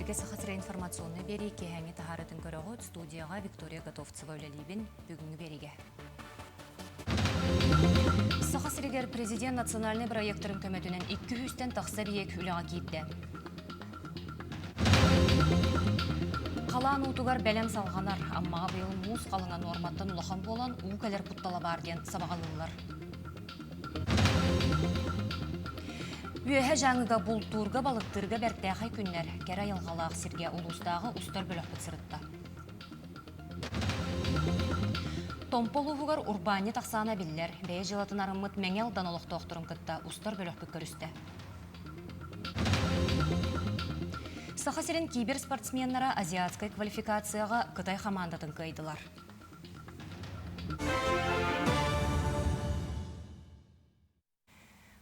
Эфиргэ Саха сирэ информационнай биэрии киэһээҥҥи таһаарыытын көрөҕүт. Студияҕа Виктория Готовцева үлэлиибин. Бүгүҥҥү биэриигэ. Саха сиригэр президент национальнай бырайыактарын көмөтүнэн 200-тэн тахса эбийиэк үлэҕэ киирдэ. Халаан уутугар бэлэм салҕанар. Аммаҕа быйыл муус халыҥа нуорматтан улахан буолан, уу кэлэр куттала баар диэн сабаҕалыыллар. Үөһэ Дьааҥыга бултуурга, балыктыырга бэртээхэй күннэр. Кэрэ айылҕалаах сиргэ улуустааҕы устар бөлөхпүт сырытта. Томпо улууһугар урбаанньыт ахсаана биллэр. Бэйэ дьыалатын арыммыт Мэҥэ Алдан олохтоохторун кытта устар бөлөхпүт көрүстэ. Саха сирин киберспортсменнара азиатскай квалификацияҕа Кытай хамаандатын кыайдылар.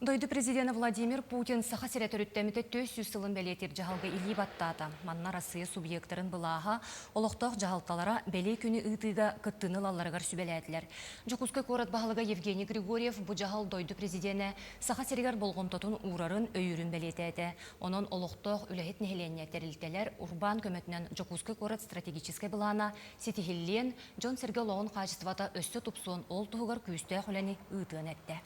Дойду президенэ Владимир Путин Саха сирэ төрүттэммитэ 400 сылын бэлиэтиир дьаһалга илии баттаата. Манна Арассыыйа субъектарын былааһа, олохтоох дьаһалталара бэлиэ күнү ыытыыга кыттыыны ылалларыгар сүбэлээтилэр. Дьокуускай куорат баһылыга Евгений Григорьев бу дьаһал дойду президенэ Саха сиригэр болҕомтотун уурарын, өйүүрүн бэлиэтээтэ. Онон олохтоох үлэһит нэһилиэнньэ тэрилтэлэр урбаан көмөтүнэн Дьокуускай куорат стратегическай былаана ситиһиллиэн, дьон-сэргэ олоҕун хаачыстыбата өссө тупсуон ол туһугар күүстээх үлэни ыытыан эттэ.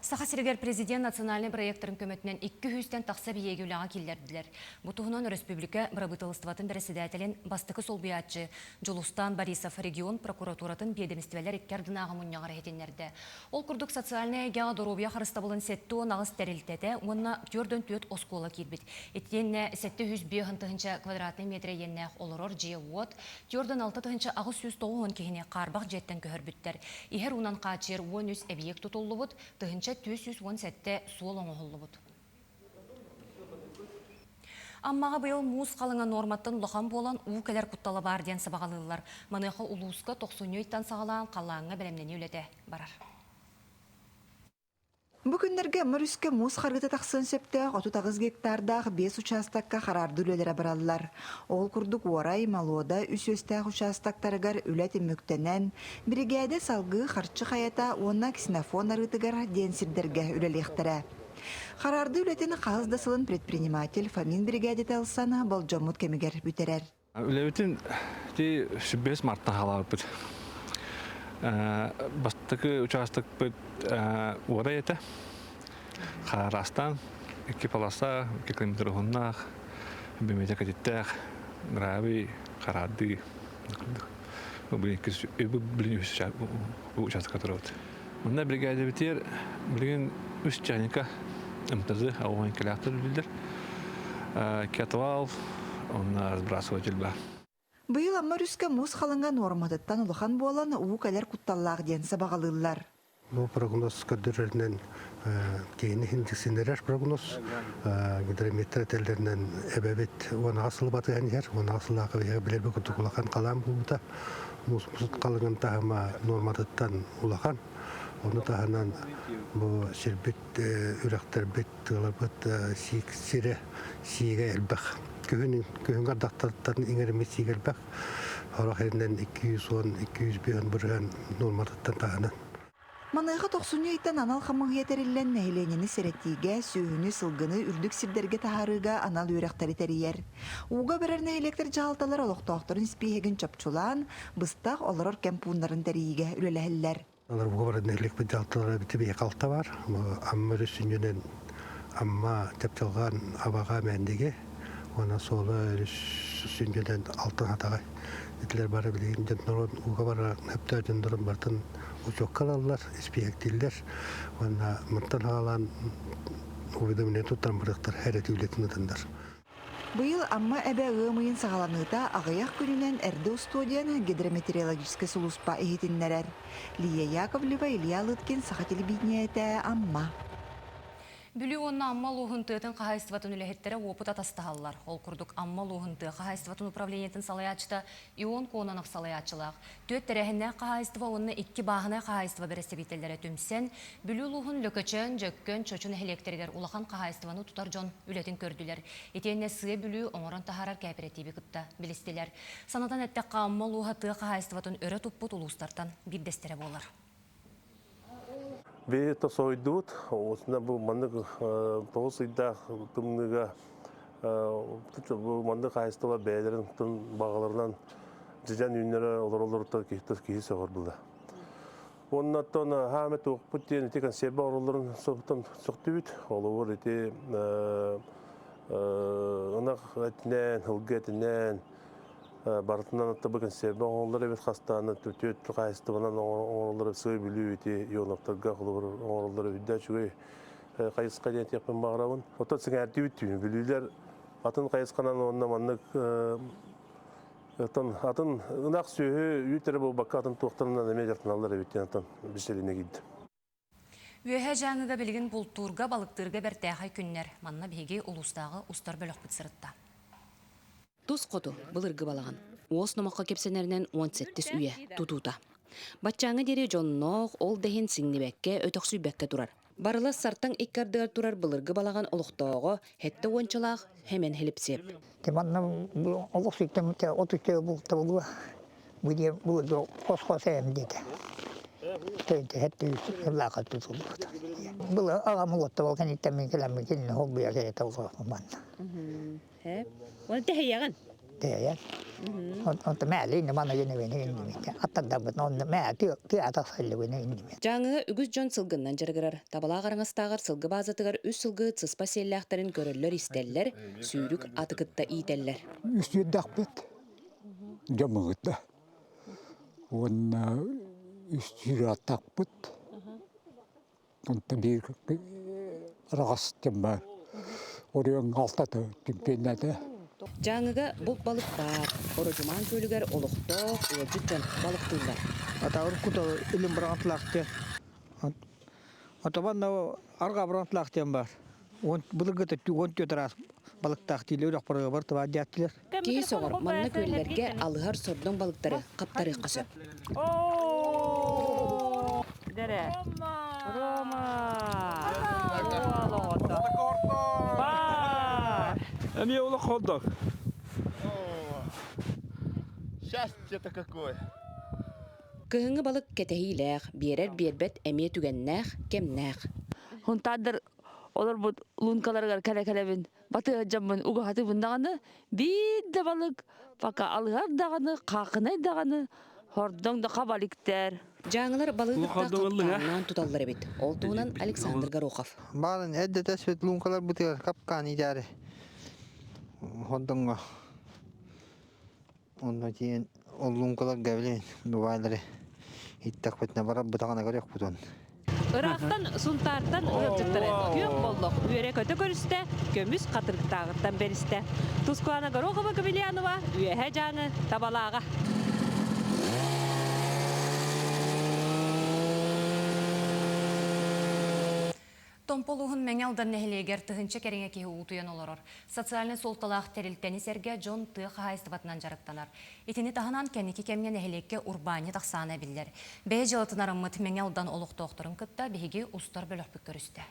Саха сиригэр президент национальнай бырайыактарын көмөтүнэн 200-тэн тахса эбийиэги үлэҕэ киллэрдилэр. Бу туһунан өрөспүүбүлүкэ бырабыыталыстыбатын бэрэссэдээтэлин бастакы солбуйааччы Дьулустаан Борисов регион прокуратуратын биэдэмистибэлэр икки ардынааҕы мунньаҕар иһитиннэрдэ. Ол курдук социальнай эйгэҕэ доруобуйа харыстабылын 78 тэрилтэтэ уонна 44 оскуола киирбит. Итиэннэ 705 тыһыынча квадратнай метр иэннээх олорор дьиэ-уот, 46 890 киһини хаарбах дьиэттэн көһөрбүттэр. Иһэр уунан хааччыйар 13 эбийиэк тутуллубут, 1407 суол оҥоһуллубут. Аммаҕа быйыл муус халыҥа нуорматтан улахан буолан, уу кэлэр куттала баар диэн сабаҕалыыллар. Маныаха улууска тохсунньу ыйтан саҕалаан халлааҥҥа бэлэмнэнии үлэтэ барар. Бу күннэргэ Амма өрүскэ муус харгыта тахсыан сөптөөх 38 гектардаах биэс учаастакка хараардыы үлэлэрэ бараллар. Ол курдук Уорай, Молуода үс үөстээх учаастактарыгар үлэ түмүктэнэн, биригээдэ салгыы Харчы Хайата уонна Ксенофон арыытыгар диэн сирдэргэ үлэлиэхтэрэ. Хараардыы үлэтин хаһыс да сылын предприниматель Фомин биригээдэтэ ылсан болдьоммут кэмигэр бүтэрэр. Үлэбитин ити сүбэс марта хаалаабыппыт. Бастакы учаастакпыт уорай этэ. Хараастаан икки полоса, икки километр уһуннаах, бимэтэ кэтиттээх, гравий, хараардыы. Билин үс участка турабыт. Манна бригадабытыгар билигин үс техника МТЗ ауған кэлээхтэр үлэлэр. Кетвал, онно разбрасыватель бар. Быйыл Амма өрүскэ муус халыҥа нуорматыттан улахан буолан, уу кэлэр кутталлаах диэн сабаҕалыыллар. Бу прогноз көрдөрөрүнэн киһини индексинэрэр прогноз гидрометр этэллэринэн эбэбит уонаҕа сыл батыһан иһэр уонаҕа сыллаахы биһиги билэрбит курдук улахан халаан буолбута муус халыҥын таһыма нуорматыттан улахан ону таһынан бу сирбит үрэхтэрбит тыаларбыт сиик сирэ сиигэ элбэх күһүн күһүҥҥү ардахтартан иҥэриммит сиик элбэх Сорох иһинэн 210-205 бырыһыан нуорматыттан таһынан. Маныаха тохсунньу ыйтан анал хамыыһыйа тэриллэн нэһилиэнньэни сэрэтиигэ, сүөһүнү, сылгыны үрдүк сирдэргэ таһаарыыга анал үөрэхтэри тэрийэр. Ууга барар нэһилиэктэр дьаһалталар олохтоохторун испииһэгин чопчулаан, быстах олорор кэм пууннарын тэрийиигэ үлэлэһэллэр. Олор ууга барар нэһилиэкпит дьаһалталара бити халта бар. Амма өрүс сүнньүнэн Амма, Чапчылҕан, Абаҕа, Мээндиги уонна Суола өрүс сүнньүнэн Алтан Хатаҕай. Итилэр бары билигин дьоннорун ууга барар сөптөөх дьоннорун барытын учуокка ылаллар, испииһэктииллэр уонна мантан хаалаан уведомление туттаран барыахтар эрэтии үлэтин ытыннар. Быйыл Амма эбэ ыам ыйын саҕаланыыта аҕыйах күнүнэн эрдэ устуо диэн гидрометеорологическай сулууспа иһитиннэрэр. Лия Яковлева, Илья Лыткин, Саха телевидениетэ, Амма. Бүлүү уонна Амма улууһун тыатын хаһаайыстыбатын үлэһиттэрэ уопут атастаһаллар. Ол курдук Амма улууһун тыа хаһаайыстыбатын управлениетын салайааччыта Ион Кононов салайааччылаах. Түөрт тэрээһиннээх хаһаайыстыба уонна икки бааһынай хаһаайыстыба бэрэстэбиитэллэрэ түмсэн, Бүлүү улууһун Лөкөчөөн, Дьөккөн, Чочу нэһилиэктэригэр улахан хаһаайыстыбаны тутар дьон үлэтин көрдүлэр. Итиэннэ Сыа Бүлүү оҥорон таһаарар кээпэрэтииби кытта билистилэр. Санатан эттэххэ, Амма улууһа тыа хаһаайыстыбатын өрө туппут улуустартан биирдэстэрэ буолар. Биһиги тосойдубут, осына бу маннык тоҕус ыйдаах тымныыга. Бу маннык хаһаайыстыбалар бэйэлэрин баҕаларынан дьэдьэн үүннэрэ олороллоруттан киһи сөҕөр буолла. Уонна оттон хаамы туохпут диэн ити консерва оҥороллорун сөхтүбүт. Холобур ити ынах этинэн, сылгы этинэн барытынан оттон консерва оҥороллор эбит хастааны түөрт хаһаайыстыбанан оҥороллор сыа Бүлүү ити Ионовтарга холобур оҥороллор эбит үчүгэй хайысха диэн этиэхпин баҕарабын. Оттон сэҥээрдибит түүн бүлүүлэр атын хайысханан уонна маннык Оттон атын ынах сүөһү үүт эрэ буолбакка атын туохтарынан эмиэ дьарыктаналлар эбит диэн оттон билсэлинэ киирдим. Үөһээ Дьааҥыга билигин бултуурга, балыктыырга бэртээхэй күннэр. Манна биһиги улуустааҕы устар бөлөхпүт сырытта. Тус хоту былыргы балаҕан. Уос номоххо кэпсэнэринэн 18 үйэ тутуута. Баччааҥҥа диэри дьонноох, ол да иһин сиҥнибэккэ, өтөхсүйбэккэ турар. Барылас Сартаҥ икки ардыгар турар былыргы балаҕан олохтооҕо сэттэ уончалаах Хэмэн Хилипсиэп. Манна олох сүттэммитэ 33 бултабылга бу диэн бу хос-хос эм диэтэ. Төйдөһөт лааха тутуллубут. Был аҕам улаттабал кэнниттэн мин кэлэммин кинини холбуйа кэлэтэ манна. Оны тэһийэҕин? Тэһийэн. Онто мээли инни мана гинебини иннибит. Аттардабыт онно мээ тыа тахсаллыбыны иннибит. Дьааҥыга үгүс дьон сылгыннан дьарыгырар. Табалаах араҥастааҕар сылгы баазатыгар үс сылгы сыспа сиэллээхтэрин көрөллөр-истэллэр, сүүрүк аты кытта иитэллэр. Үстүүрдэхпит дьоммугут да. Уонна үстүүр аттаахпыт. Онтон биир араҕас бар. Оройуоҥҥа алтата түмпүөннээтэ. Дьааҥыга булт балык баар. Ородьумаан күөлүгэр олохтоох ыалдьыт дьон балыктыыллар. Атаҕын кута илин быраҕатылаахтыа. Отобан арҕаа быраҕатылаахтыан бар. Былыргыта 14 араас балыктаах дииллэр үрэх бар табаа диэттилэр. Киһи сөҕөр, манна күөллэргэ алыһар сордоҥ балыктары хаптарыахха сөп. Дэрэ. Рома. Эмиэ олох холдок. Счастье-то какое! Кыһыҥҥы балык кэтэһиилээх, биэрэр биэрбэт эмиэ түгэннээх, кэмнээх. Хунтааддар олорбут лункаларыгар кэлэ-кэлэбин батыһа дьоммун угаһатыбын даҕаны биир да балык пока алыһар даҕаны хаахынай даҕаны хордоҥ да хабаликтэр. Дьааҥылар балыгы кытта хапкааннаан туталлар эбит. Ол туһунан Александр Горохов. Баарын эрдэ тэспит лункаларбытыгар капкаан иитээри хордоҥҥо Онно тиийэн ол луҥкаларга билин бываалары ииттэхпитинэ барарбытаҕына көрүөхпүт Ыраахтан Сунтаартан ыалдьыттары күөх боллох үөрэ-көтө көрүстэ, көмүс хатырыктааҕыттан бэристэ. Тускулана Горохова Кобельянова, Үөһэ Дьааҥы, Табалааҕа. Томпо улууһун Мэҥэ Алдан нэһилиэгэр тыһыынча кэриҥэ киһи уутуйан олорор. Социальнай суолталаах тэрилтэни сэргэ дьон тыа хаһаайыстыбатынан дьарыктанар. Итини таһынан кэнники кэмҥэ нэһилиэккэ урбаанньыт ахсаана эбиллэр. Бэйэ дьыалатын арыммыт Мэҥэ Алдан олохтоохторун кытта биһиги устар бөлөхпүт көрүстэ.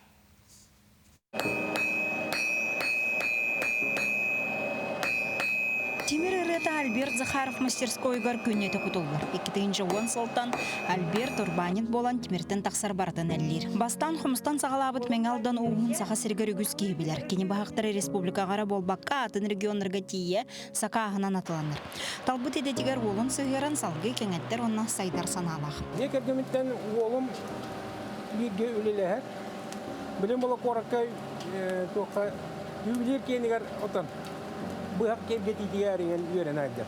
Тимир ырыата Альберт Захаров мастерскойугар күннэтэ кутуллар. 2010 сылтан Альберт урбаанньыт буолан тимиртэн тахсар барытын эллиир. Бастаан хомустан саҕалаабыт Мэҥэ Алдан ууһун Саха сиригэр үгүс киһи билэр. Кини баһахтары республикаҕа эрэ буолбакка, атын регионнарга тиийэ сакааһынан атыланар. Талбыт идэтигэр уолун сыһыаран салгыы кэҥэттэр уонна сайдар санаалаах. Дьиэ кэргэмиттэн уолум бииргэ үлэлэһэр. Билим була куоракка туохха ювелир киэнигэр отон быһах киэргэтиитигэр үөрэнэ сылдьар.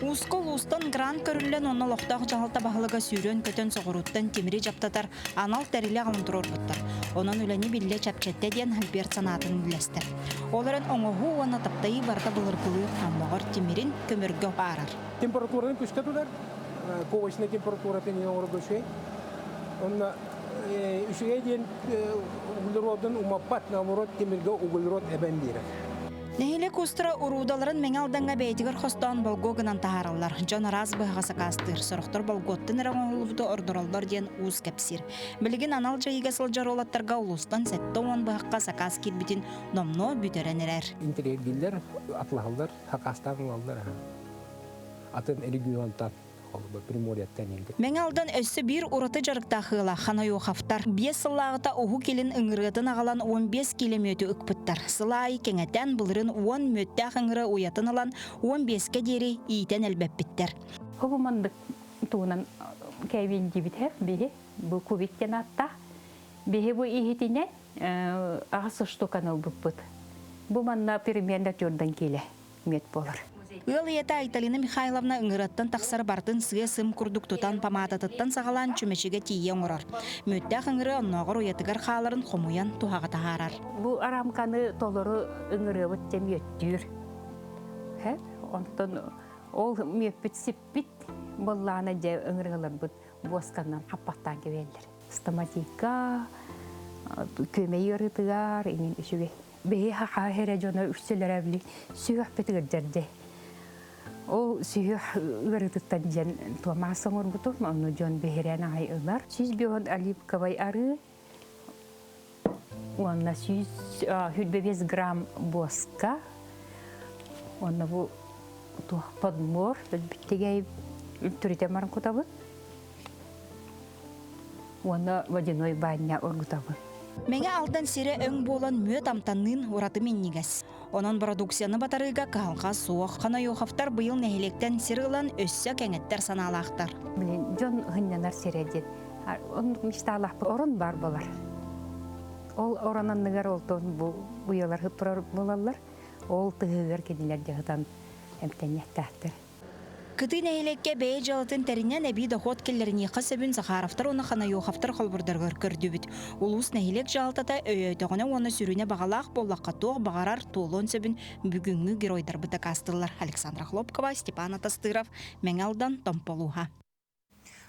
Ууска улуустан грант көрүллэн уонна олохтоох дьаһалта баһылыга сүүрэн-көтөн соҕурууттан тимири дьаптатар анал тэрили аҕалан туруорбуттар. Онон үлэни биллэ чэпчэттэ диэн Альберт санаатын үллэстэр. Ол эрэн оҥоһуу уонна таптайыы барыта былыргылыы хонноҕор тимирин көмөргө аарар. Температураны күскэ тутар, повышенная температуратын оҥорорго үчүгэй. Онно үчүгэй диэн углеродун умаппат, наоборот тимиргэ углерод эбэн биэрэр. Нэһилиэк уустара уруудаларын Мэҥэ Алдаҥҥа бэйэтигэр хостоон болгуо гынан таһаараллар. Дьон араас быһаҕа сакаастыыр, сорохтор болгуоттан эрэ оҥоһуллубуту ордороллор диэн уус кэпсиир. Билигин анал дьайыыга сылдьар уолаттарга улуустан 70 быһахха сакаас киирбитин номнуо бүтэрэн эрэр. Интэриэһиргииллэр, атлаһаллар, сакаастаан ылаллар. Атын регионтан. Холобур, Приморьеттан инди. Мэҥэ Алдан өссө биир ураты дьарыктаах ыала Ханайоховтар. Биэс сыллааҕыта Уһук Илин ыҥырыатын аҕалан 15 киилэ мүөтү ыкпыттар. Сыл аайы кэҥэтэн, былырыын 10 мүөттээх ыҥырыа уйатын ылан, 15-кэ диэри иитэн элбэппиттэр. Хобу мандык туһунан кэбин дибитэ биһи бу кубик диэн ааттаах. Биһи бу иһитинэн аҕыс штуканы ылбыппыт. Бу манна примерно төрдөн киилэ мүөт буолар. Ыал ийэтэ Айталина Михайловна ыҥырыаттан тахсар бартын сыа-сым курдук тутан памаататыттан саҕалаан чүмэчигэ тиийэ оҥорор. Мүөттээх ыҥырыа оннооҕор уйатыгар хааларын хомуйан туһаҕа таһаарар. Бу арамканы толору ыҥырыабыт дьэ мүөттүүр. Онтон ол мүөппүт сиппит быллаана дьэ ыҥырыаларбыт буосканан хаппахтаан кэбиһэллэр. Стоматика, күөмэй ыарыытыгар иҥин үчүгэй. Биһи хаха эрэ дьоно үксүлэрэ били сүһүөхпүт ыалдьар дьэ. Ол сүһүөх ыарыытыттан диэн туомаас оҥорбутум, онно дьон биһирээн аҕай ылар. 105 оливковай арыы уонна 125 грамм буоска, уонна бу туох подмор өлбүттэгэй түрүтэ баран кутабыт. Уонна водяной баня оргутабын. Мэҥэ Алдан сирэ өҥ буолан мүөт амтанныын ураты минньигэс. Онон бородууксуйаны батарыыга кыһалҕа суох. Ханайоховтар быйыл нэһилиэктэн сир ылан өссө кэҥэттэр санаалаахтар. Блин, дьон сынньанар сирэ диэн. Оннук мечталаахпыт орон баар буолар. Ол орон анныгар олтон бу уйалар турар буолаллар. Ол тыһыгар кинилэр дьаһытан эмтэниэхтээхтэр. Кытыы нэһилиэккэ бэйэ дьыалатын тэринэн эбии дохуот киллэриниэххэ сөбүн Захаровтар уонна Ханайоховтар холобурдарыгар көрдүбүт. Улуус нэһилиэк дьаһалтата өйөөтөҕүнэ уонна сүрүнэ баҕалаах буоллахха туох баҕарар туолуон сөбүн бүгүҥҥү геройдарбыт дакаастыыллар. Александра Хлопкова, Степан Атастыров, Мэҥэ Алдан, Томполууһа.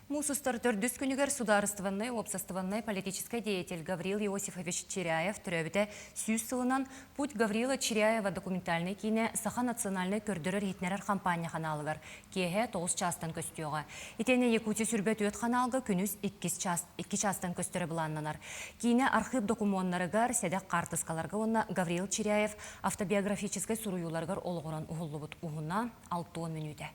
Муус устар төрдүс күнүгэр судаарыстыбаннай уопсастыбаннай политическай деятель Гаврил Иосифович Чиряев төрөөбүтэ 100 сылынан «Путь Гаврила Чиряева» документальнай киинэ Саха национальнай көрдөрөр-иһитиннэрэр хампаанньа ханаалыгар киэһэ 9 чаастан көстүөҕэ. Итиэннэ Якутия сүрбэ түөрт ханаалга күнүс 2 час, 2 чаастан көстөрө былааннанар. Киинэ архыып докумуоннарыгар, сэдэх хаартыскаларга уонна Гаврил Чиряев автобиографическай суруйууларыгар олоҕуран уһуллубут уһуна 60 мүнүүтэ.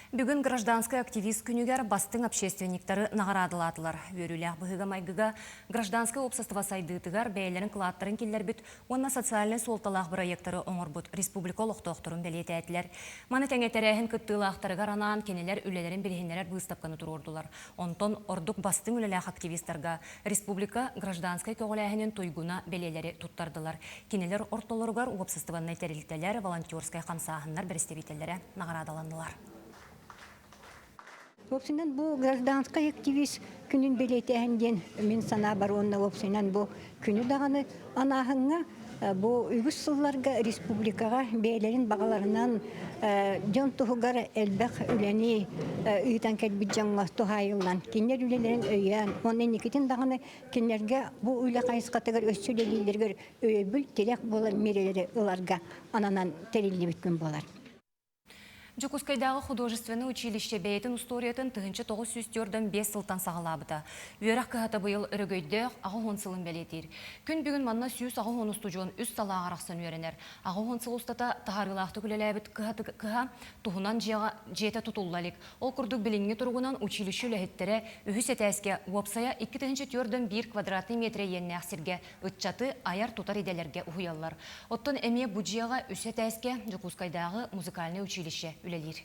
Бүгүн гражданскай активист күнүгэр бастыҥ общественниктары наҕараадалаатылар. Үөрүүлээх быһыыга-майгыга гражданскай уопсастыба сайдыытыгар бэйэлэрин кылааттарын киллэрбит уонна социальнай суолталаах бырайыактары оҥорбут республика олохтоохторун бэлиэтээтилэр. Маны тэҥэ тэрээһин кыттыылаахтарыгар анаан кинилэр үлэлэрин билиһиннэрэр быыстапканы туруордулар. Онтон ордук бастыҥ үлэлээх активистарга республика гражданскай көҕүлээһинин туйгуна бэлиэлэри туттардылар. Кинилэр ортолоругар уопсастыбаннай тэрилтэлэр, волонтерскай хамсааһыннар бэрэстэбиитэллэрэ наҕараадаланнылар. Уопсайынан бу гражданскай активист күнүн бэлиэтээһин диэн мин санаабар уонна уопсайынан бу күнү даҕаны анааһыҥҥа бу үгүс сылларга республикаҕа бэйэлэрин баҕаларынан дьон туһугар элбэх үлэни ыытан кэлбит дьоҥҥо туһаайыллан кинилэр үлэлэрин өйөөн уонна инникитин даҕаны кинилэргэ бу үлэ хайысхатыгар өссө үлэлииллэригэр өйөбүл тирэх буолар миэрэлэри ыларга ананан тэриллибит күн буолар. Дьокуускайдааҕы художественнай училище бэйэтин устуоруйатын 1945 сылтан саҕалаабыта. Үөрэх кыһата быйыл өрөгөйдөөх 80 сылын бэлиэтиир. Күн бүгүн манна 180 устудьуон үс салааҕа арахсан үөрэнэр. 80 сыл устата таһаарыылаахтык үлэлээбит кыһа туһунан дьиэҕэ дьиэтэ тутулла илик. Ол курдук билиҥҥи туругунан училище үлэһиттэрэ үһүс этээскэ уопсайа 2401 квадратный метрэ иэннээх сиргэ ыччаты айар-тутар идэлэргэ уһуйаллар. Оттон эмиэ бу дьиэҕэ үс этээскэ Дьокуускайдааҕы музыкальнай училище үлэлиир.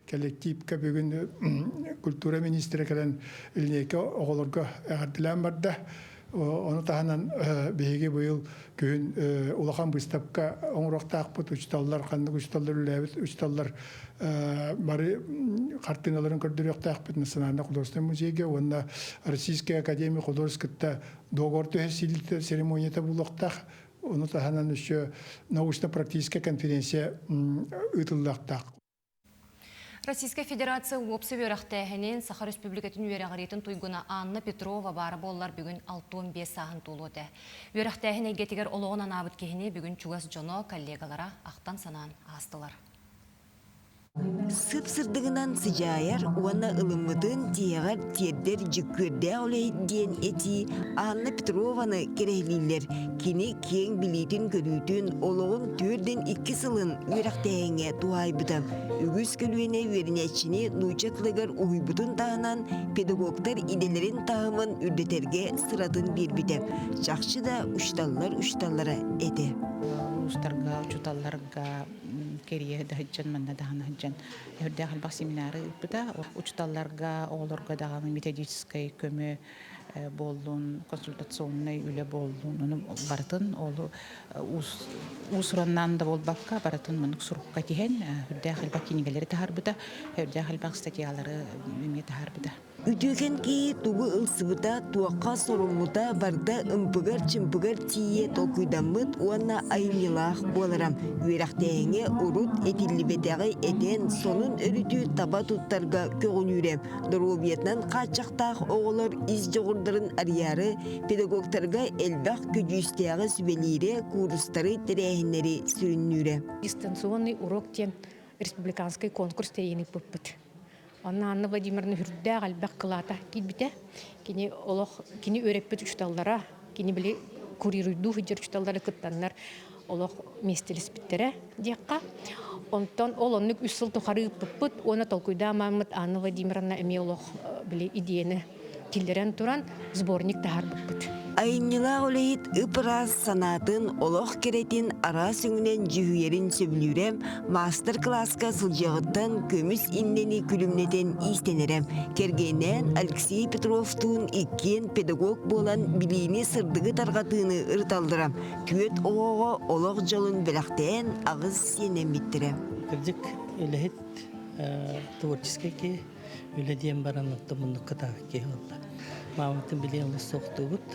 Коллективка бүгүн культура министрэ кэлэн линейка оҕолорго эҕэрдэлээн барда. Ону таһынан биһиги быйыл күһүн улахан быыстапка оҥоруохтаахпыт. Учууталлар, ханнык учууталлар үлэлээбит учууталлар бары хартыыналарын көрдөрүөхтээхпит Национальнай художественнай музейга уонна Российская академия художеств кытта договор түһэрсиилитэ церемонията буолуохтаах. Ону таһынан еще научно-практическая конференция ыытыллыахтаах. Российскай Федерация уопсай үөрэхтээһинин Саха Республикатын үөрэҕириитин туйгуна Анна Петрова баара буоллар бүгүн 65 сааһын туолуо этэ. Үөрэхтээһин эйгэтигэр олоҕун анаабыт киһини бүгүн чугас дьоно, коллегалара ахтан-санаан аастылар. Сып-сырдыгынан сыдьаайар уонна ылыммытын тиһэҕэр тиэрдэр дьүккүөрдээх үлэһит диэн этии Анна Петрованы кэрэһилииллэр. Кини киэҥ билиитин-көрүүтүн, олоҕун 42 сылын үөрэхтээһиҥҥэ туһаайбыта. Үгүс көлүөнэ үөрэнээччини нуучча тылыгар уһуйбутун таһынан, педагогтар идэлэрин таһымын үрдэтэргэ сыратын биэрбитэ. Чахчы да учууталлар учууталлара этэ. Улуустарга, учууталларга кэрийэ сылдьан, манна даҕаны сылдьан үрдээх элбэх семинары ыыппыта. Учууталларга, оҕолорго даҕаны методическай көмө буоллун, консультационнай үлэ буоллун, ону барытын ол уус-ураннаан да буолбакка, барытын маннык сурукка тиһэн, үрдээх элбэх кинигэлэри таһаарбыта, үрдээх элбэх статьялары эмиэ таһаарбыта. Үтүөкэн киһи тугу ылсыбыта, туохха соруммута барыта ымпыгар-чымпыгар тиийэ толкуйдаммыт уонна айымньылаах буолара. Үөрэхтээһиҥҥэ урут этиллибэтэҕи этэн, сонун өрүтү таба туттарга көҕүлүүрэ. Доруобуйатынан хааччахтаах оҕолор ис дьоҕурдарын арыйаары педагогтарга элбэх көдьүүстээҕи сүбэлиирэ, куурустары, тэрээһиннэри сүрүннүүрэ. Дистанционный урок диэн республиканскай конкурс тэрийэн ыыппыппыт. Онно Анна Владимировна үрдээх элбэх кылаата киирбитэ. Кини олох кини үөрэппит учууталлара, кини били курируйдуу сылдьар учууталлары кыттаннар олох миэстэлэспиттэрэ диэххэ. Онтон ол оннук үс сыл тухары ыыппыппыт уонна толкуйдаамаммыт Анна Владимировна эмиэ олох били идеяны киллэрэн туран сборник таһаарбыппыт. Айымньылаах үлэһит ып-ыраас санаатын, олох кэрэтин араас өҥүнэн дьүһүйэрин сөбүлүүрэ, маастар-кылааска сылдьыаҕыттан көмүс иннэни күлүмнэтэн иистэнэрэ. Кэргэнинээн Алексей Петровтуун иккиэн педагог буолан билиини сырдыгы тарҕатыыны ырыталлара. Түөрт оҕоҕо олох дьолун бэлэхтээн аҕыс сиэннэммиттэрэ. Кырдьык, үлэһит творческий киһи Үлэ диэн баран оттон муннукка таах киһи буолла. Мааматын билиэн олус суохтуубут.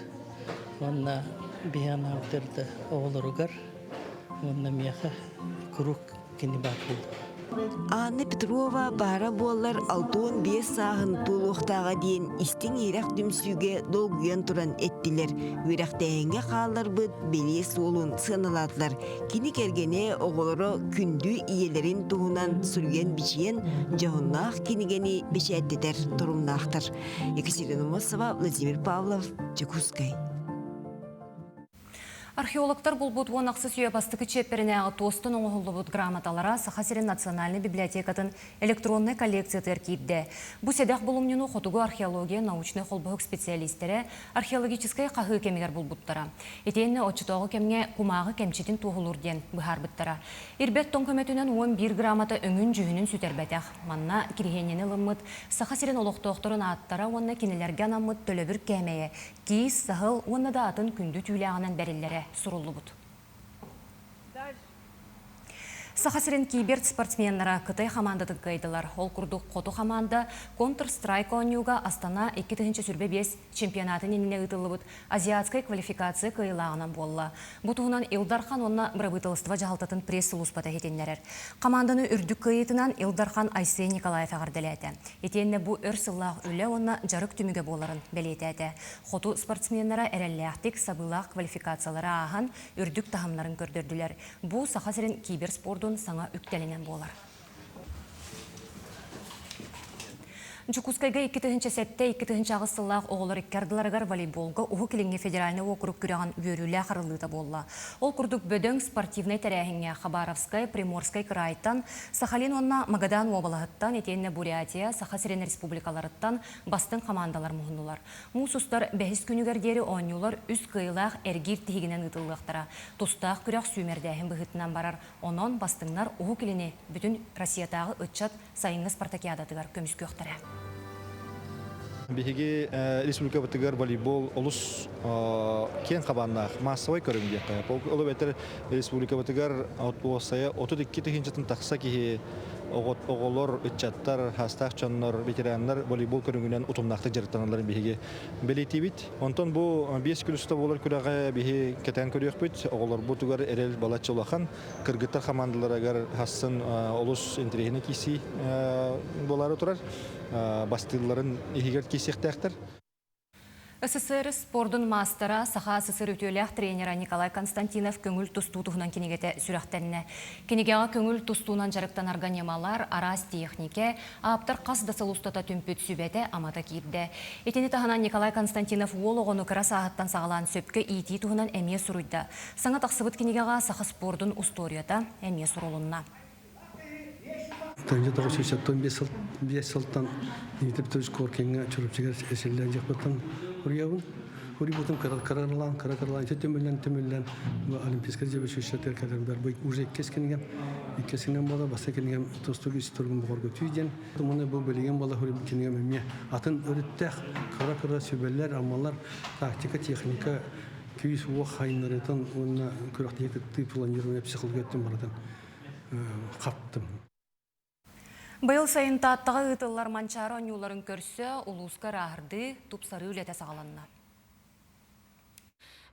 Уонна биһи анаабытыгар да оҕолоругар уонна миэхэ куруук кини баар буолла. Анна Петрова баара буоллар 65 сааһын туолуохтааҕа диэн истиҥ-иһирэх түмсүүгэ долгуйан туран эттилэр. Үөрэхтээһиҥҥэ хаалларбыт бэлиэ суолун сыаналаатылар. Кини кэргэнэ, оҕолоро күндү ийэлэрин туһунан суруйан-бичийэн дьоһуннаах кинигэни бэчээттэтэр торумнаахтар. Екатерина Мосова, Владимир Павлов, Дьокуускай. Археологтар булбут 16 үйэ бастакы чиэппэринээҕи туостан оҥоһуллубут грамоталара Саха сирин национальнай библиотекатын электроннай коллекциятыгар киирдэ. Бу сэдэх булумньуну Хотугу археология научнай холбоһук специалистэрэ археологическай хаһыы кэмигэр булбуттара. Итиэннэ оччотооҕу кэмҥэ кумааҕы кэмчитин туоһулуур диэн быһаарбыттара. Ирбэт тоҥ көмөтүнэн 11 грамота өҥүн-дьүһүнүн сүтэрбэтэх. Манна кириһиэнньэни ылыммыт Саха сирин олохтоохторун ааттара уонна кинилэргэ анаммыт төлөбүр кээмэйэ киис, саһыл уонна да атын күндү түүлээҕинэн бэриллэрэ суруллубут. Саха сирин киберспортсменнара Кытай хамаандатын кыайдылар. Ол курдук хоту хамаанда Counter-Strike оонньууга Астана 2025 чемпионатын иннинэ ыытыллыбыт азиатскай квалификация кыайыылааҕынан буолла. Бу туһунан Ил Дархан уонна бырабыыталыстыба дьаһалтатын пресс-сулууспата иһитиннэрэр. Хамаанданы үрдүк кыайыытынан Ил Дархан Айсен Николаев эҕэрдэлээтэ. Итиэннэ бу өр сыллаах үлэ уонна дьарык түмүгэ буоларын бэлиэтээтэ. Хоту спортсменнара эрэллээхтик сабыылаах квалификациялары ааһан, үрдүк таһымнарын көрдөрдүлэр. Бу Саха сирин киберспордун саҥа үктэлинэн буолар. Дьокуускайга 2007-2008 сыллаах оҕолор икки ардыларыгар волейболга Уһук Илиҥҥи федеральнай уокурук күрэҕин үөрүүлээх арыллыыта буолла. Ол курдук бөдөҥ спортивнай тэрээһиҥҥэ Хабаровскай, Приморскай кыраайтан, Сахалин уонна Магадан уобалаһыттан, итиэннэ Бурятия, Саха сирин республикаларыттан бастыҥ хамаандалар муһуннулар. Муус устар бэһис күнүгэр диэри оонньуулар үс кыайыылаах эргиир тиһигинэн ыытыллыахтара. Тустаах күрэх сүүмэрдээһин быһыытынан барар. Онон бастыҥнар Уһук Илини бүтүн Россиятааҕы ыччат сайыҥҥы спартакиадатыгар көмүскүөхтэрэ. Биһиги республикабытыгар волейбол олус киэҥ хабааннаах массовай көрүҥ диэххэ. Ол эбэтэр республикабытыгар уопсайа 32 тыһыынчатын тахса киһи оҕолор, ыччаттар, хаастаах дьоннор, ветераннар волейбол көрүҥүнэн утумнаахтык дьарыктаналларын биһиги бэлиэтиибит. Онтон бу биэс күн устата буолар күрэҕи биһи кэтээн көрүөхпүт. Оҕолорбутугар эрэл балачча улахан. Кыргыттар хамаандаларыгар хассын олус интэриэһинэй киирсии буолаары турар. Бастыылларын иһигэр киирсиэхтээхтэр. СССР спордун маастара, Саха СССР үтүөлээх тренера Николай Константинов көҥүл тустуу туһунан кинигэтэ сүрэхтэннэ. Кинигэҕэ көҥүл тустуунан дьарыктанарга ньымалар, араас техникэ, ааптар хас да сыл устата түмпүт сүбэтэ-амата киирдэ. Итини таһынан Николай Константинов уол оҕону кыра сааһыттан саҕалаан сөпкө иитии туһунан эмиэ суруйда. Саҥа тахсыбыт кинигэҕэ саха спордун устуоруйата эмиэ сурулунна. 1975 сылтан Дмитрий Петрович Коркиҥҥа Чурапчыга эсиллэн дьахпыттан уруйабын. Уруйбутум кыра-кыралаан, кыра-кыралаан ити түмүллэн-түмүллэн Олимпийскай дьэбэчүччэтигэр кэлэрбэр бу уже иккис кинигем, иккис кинигем буола, бастакы кинигем тустуук ис туругун бөҕөргөтүү диэн. Муну бу билигин буола суруйбут кинигем эмиэ атын өрүттээх кыра-кыра сүбэлэр, амалар, тактика, техника, күүс-уох хайыннарыытын уонна күрэхтэһии кыттыы планирование психологияттан барытын хаптым. Быйыл сайын Тааттаҕа ыытыллар Манчаары оонньууларын көрсө улууска ырааһырдыы, тупсарыы үлэтэ саҕаланна.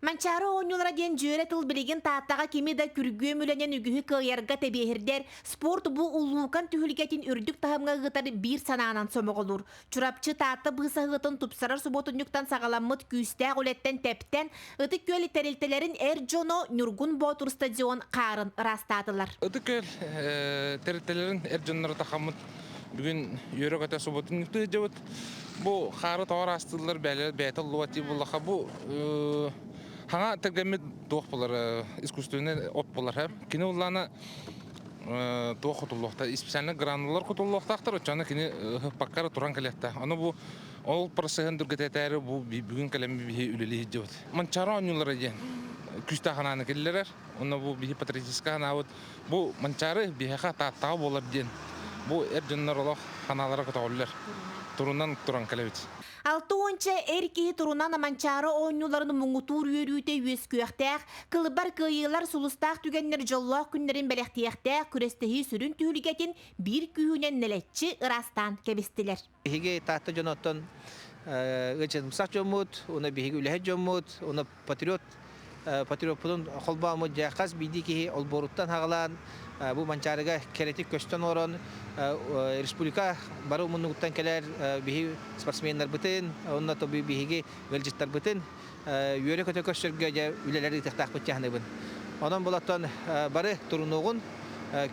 Манчаары оонньуулара диэн дьүөрэ тыл билигин Тааттаҕа кими да күргүөм үлэнэн үгүһү кыайарга тэбиэһирдэр, спорт бу улуукан түһүлгэтин үрдүк таһымҥа ыытар биир санаанан сомоҕолуур. Чурапчы Таатта быысаһыытын тупсарар субуотунньуктан саҕаламмыт күүстээх үлэттэн тэптэн, Ытык Күөл тэрилтэлэрин эр дьоно Ньургун Боотур стадион хаарын ыраастаатылар. Ытык Күөл тэрилтэлэрин эр дьонноро тахаммыт бүгүн үөрэ-көтө субуотунньуктуу сылдьабыт. Бу хаары тоҕо ыраастыыллар бэйэтэ уллубат буллаха бу хаҥа тэлгэммит туох булар искусственный от булар кини уллаана туох кутуллуохта специально гранулар кутуллуохтаахтар оччону кини ыһыппакка туран кэлиэхтээх ону бу ол процеһын түргэтэтээри бу бүгүн кэлэн биһи үлэлии сылдьабыт манчаары оонньуулара диэн күүстээх анааны киллэрэр онно бу биһи патриотическай анаабыт бу манчаары биһиэхэ тааттаҕа буолар диэн бу эр дьоннор олох ханаалара көтөҕүллэр турунан туран кэлэбит Алта уонча эр киһи турунан Манчаары оонньууларын муҥутуур үөрүүтэ үөскүөхтээх, кылбар кыайыылар сулустаах түгэннэр дьоллоох күннэрин бэлэхтиэхтээх күрэстэһии сүрүн түһүлгэтин биир күүһүнэн нэлэччи ыраастаан кэбистилэр. Биһиги Таатта дьоноттон ыалдьытымсах дьоммут, уонна биһиги үлэһит дьоммут, уонна патриот патриоппутун холбооммут дьэ хас биирдии киһи олбуоруттан хаҕалаан бу Манчаарыга кэрэтик көстөн олорон республика бары муннугуттан кэлэр биһи спортсменнарбытын уонна биһиги ыалдьыттарбытын үөрэ-көтө көрсөргө дьэ үлэлэр ыытыахтаахпыт дьаһаныбын. Онон булаттан бары турунуоҕун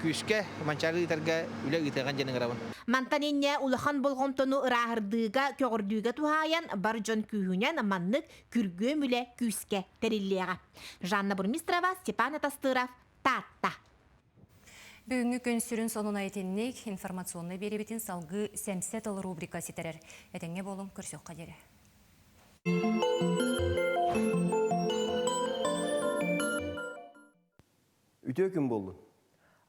күүскэ Манчаары ыытарга үлэ ыытыаҕын диэн ыҥырабын. Мантан инньэ улахан болҕомтону ырааһырдыыга, көҕүрдүүгэ туһаайан бар дьон күүһүнэн маннык күргүөм үлэ күүскэ тэриллиэҕэ. Жанна Бурмистрова, Степан Атастыров, Таатта. Бүгүҥҥү күн сүрүн сонуна итинник информационнай биэриибитин салгыы Сэмсэ тыл рубрика ситэрэр. Этэҥҥэ буолуҥ, көрсүөххэ диэри. Үтүө күн буоллун.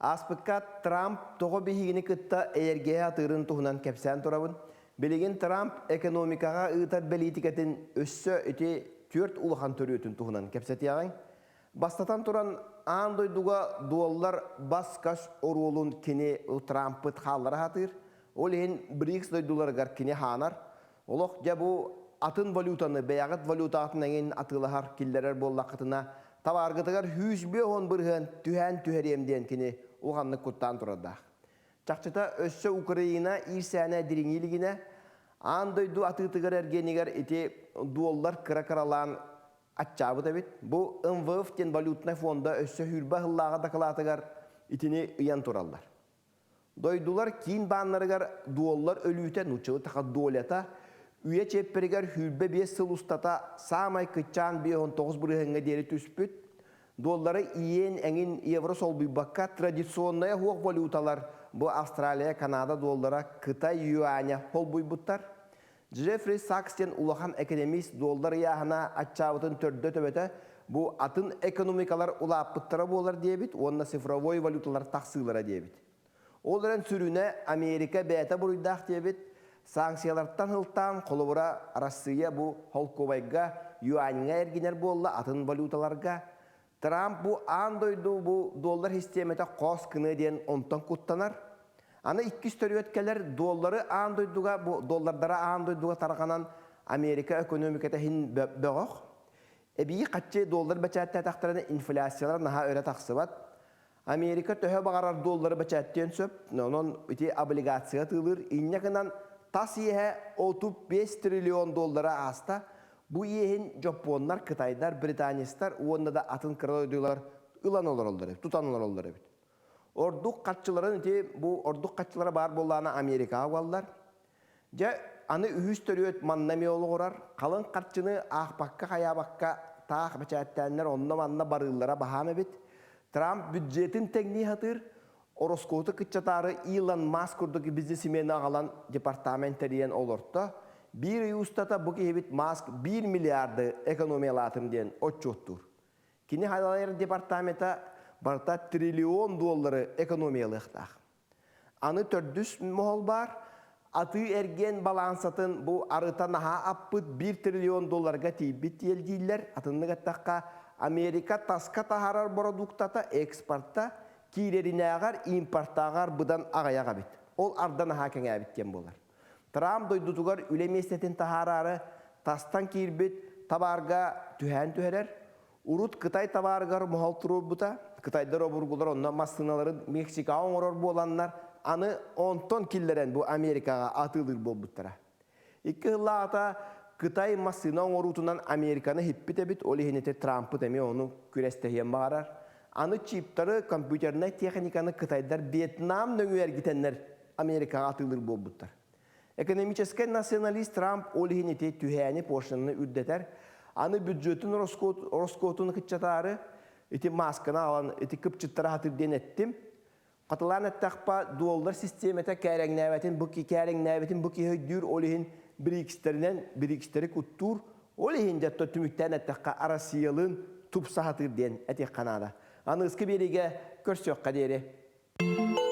Ааспыкка Трамп тоҕо биһигини кытта эйэргэһэ атыырын туһунан кэпсээн турабын. Билигин Трамп экономикаҕа ыытар бэлиитикэтин өссө ити түөрт улахан төрүөтүн туһунан кэпсэтиэҕиҥ. Бастатан туран, аан дойдуга дуоллар бас-көс оруолун кини Трампыт хааллара сатыыр. Ол иһин БРИКС дойдуларыгар кини хаанар. Олох дьэ бу атын валютаны, бэйэҕит валютаҕытын эҥин атыылаһар, киллэрэр буоллаххытына, табааргытыгар 150% түһээн түһэриэм диэн кини улаханнык куттаан турардаах. Чахчыта өссө Украина иирсээнэ дириҥии илигинэ, аан дойду атыытыгар эргиэнигэр ити дуоллар кыра-кыралаан аччаабыт эбит. Бу МВФ диэн валютнай фонда өссө сүүрбэ сыллааҕы дакылаатыгар итини ыйан тураллар. Дойдулар киин бааннарыгар дуоллар өлүүтэ, нууччалыы таха долята, үйэ чиэппэригэр 25 сыл устата саамай кыччаан 59 бырыһыаҥҥа диэри түспүт. Дуоллары иен эҥин евро солбуйбакка традиционная суох валюталар бу Австралия, Канада дуоллара, Кытай юаня холбуйбуттар. Джеффри Сакс диэн улахан экономист дуоллар ыйааһына аччаабытын төрдө-төбөтө бу атын экономикалар улааппыттара буолар диэбит уонна цифровой валюталар тахсыылара диэбит. Ол эрэн сүрүнэ Америка бэйэтэ буруйдаах диэбит, санкциялартан сылтаан холобура Арассыыйа бу холкуобайга юаньҥа эргинэр буолла атын валюталарга. Трамп бу аан дойду бу доллар систиэмэтэ хоос гыныа диэн онтон куттанар. Аны иккис төрүөт кэлэр доллары аан дойдуга бу доллардара аан дойдуга тарҕанан Америка экономиката иһин бөҕөх. Эбии хаччы доллар бэчээттээтэхтэринэ инфляциялара наһаа өрө тахсыбат. Америка төһө баҕарар доллары бэчээттиэн сөп, онон ити облигация тыылыыр. Инньэ гынан тас иэһэ 35 триллион доллара ааста. Бу иэһин дьоппуоннар, кытайдар, британецтар уонна да атын кыра дойдулар ылан олороллор эбит, тутан олороллор эбит. Ордук харчыларын ити бу ордук харчылара баар буоллаҕына Америкаҕа угаллар. Дьэ, аны үһүс төрүөт манна эмиэ олоҕурар. Халыҥ харчыны аахпакка-хайаабакка таах бэчээттээннэр онно-манна барыыллара баһаам эбит. Трамп бюджетин тэҥнии сатыыр, ороскуоту кыччатаары Илон Маск курдук бизнесмени аҕалан департамент тэрийэн олорто. Биир ый устата бу киһибит Маск биир миллиарды экономиялаатым диэн отчуоттуур. Кини салайар департамента барыта триллион доллары экономиялыахтаах. Аны төрдүс моһол баар, атыы-эргиэн балаансатын бу арыта наһаа аппыт биир триллион долларга тиийбит диэлдииллэр. Атыннык эттэххэ, Америка таска таһаарар бородууктата экспорта киирэринээҕэр импортааҕар быдан аҕыйах эбит. Ол арда наһаа кэҥээбит диэн буолар. Трамп дойдутугар үлэ миэстэтин таһаараары тастан киирбит табаарга түһээн түһэрэр. Урут Кытай табаарыгар моһол туруорбута. Кытайдар обургулар онно массыыналарын Мексикаҕа оҥорор буоланнар, аны онтон киллэрэн бу Америкаҕа атыылыыр буолбуттара. Икки сыллааҕыта Кытай массыына оҥоруутунан Американы хиппит эбит, ол иһин ити Трампыт эмиэ ону күрэстэһиэн баҕарар. Аны чиптары, компьютернай техниканы кытайдар Вьетнам нөҥүө эргитэннэр Америкаҕа атыылыыр буолбуттар. Экономическай националист Трамп ол иһин ити түһээни пошлинаны үрдэтэр, аны бюджетын ороскуотун кыччатаары ити маасканы аҕалан ити кыпчыттара сатыыр диэн эттим. Хатылаан эттэхпэ, доллар систиэмэтэ кээрэҥнээбэтин бу кээрэҥнээбитин бу киһи өйдүүр, ол иһин БРИКСтэринэн БРИКСтэри куттуур, ол иһин дьэ түмүктээн эттэххэ Россиялыын тупса сатыыр диэн этиэххэ наада. Аныгыскы биэриигэ көрсүөххэ диэри.